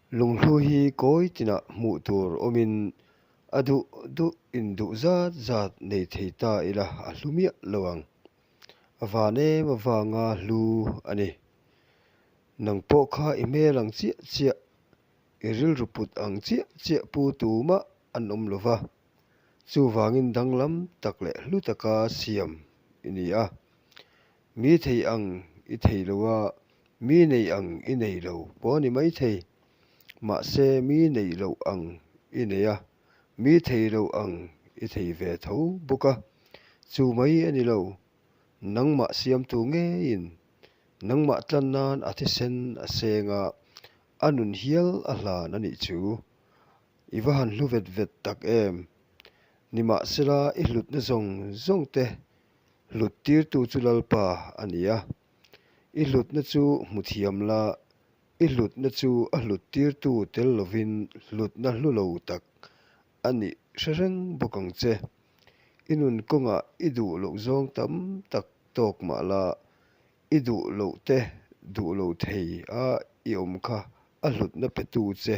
Lunghlu hi kawi tinah hmuh tur awmin a duh duh in duh zat zat nei thei ta ila a hlu miah lo ang. A van em avanga hlu a ni. Nang pawh kha i hmel ang chiah chiah, i rilru put ang chiah chiah pu tumah an awm lo va. Chuvangin danglam tak leh hlu taka siam i ni a. Mi thei ang i thei lo a, mi nei ang i nei lo pawh a ni maithei. Mahse mi neih loh ang i nei a, mi thei lo ang i thei ve tho bawk a. Chu mai a ni lo, nangmah siamtu ngeiin nangmah tlan nan a thisen a seng a, a nun hial a hlan a nih chu. I va han hlu vet vet tak em? Nimahsela i hlutna zawng zawng te hlut tirtu chu Lalpa a ni a. I hlutna chu hmu thiam la, i hlutna chu a hlut tirtu tel lovin hlutna hlu lo tak a nih hre reng bawk ang che. I nun kawngah i duh loh zawng tam tak tawk mah la, I duh loh te duh lo thei a i awm kha a hlutna petu che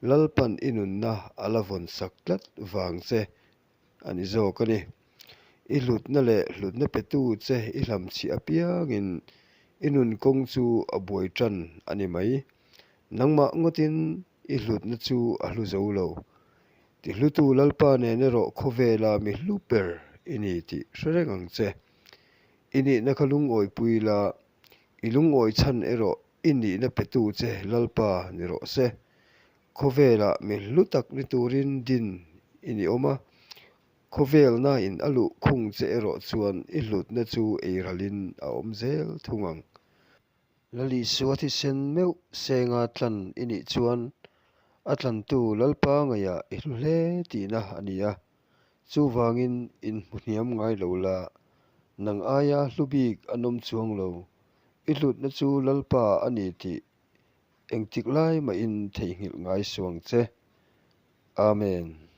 Lalpan i nunna a la vawn sak tlat vang che a ni zawk a ni. I hlutna leh hlutna petu che i hlamchhiah apiangin i nun kawng chu a buai tan a ni mai. Nangmah ngawtin i hlutna chu a hlu zo lo. Tihlutu Lalpa nen erawh khawvela mi hlu ber i ni tih hre reng ang che. I nihna kha lungawipui la, i lungawi chhan erawh i nihna petu che Lalpa ni rawh se. Khawvelah mi hlu tak ni turin din i ni awm a, khawvelna in a luh khung che erawh chuan i hlutna chu eiralin a awm zel thung ang. Lalisua thisen meuh senga tlan i nih chuan a tlantu Lalpa ngaihah i hlu hle tihna a ni a. Chuvangin inhmu hniam ngai lo la, nang aia hlu bik an awm chuang lo. I hlutna chu Lalpa a ni tih engtik lai mahin theihnghilh ngai suang che. Amen.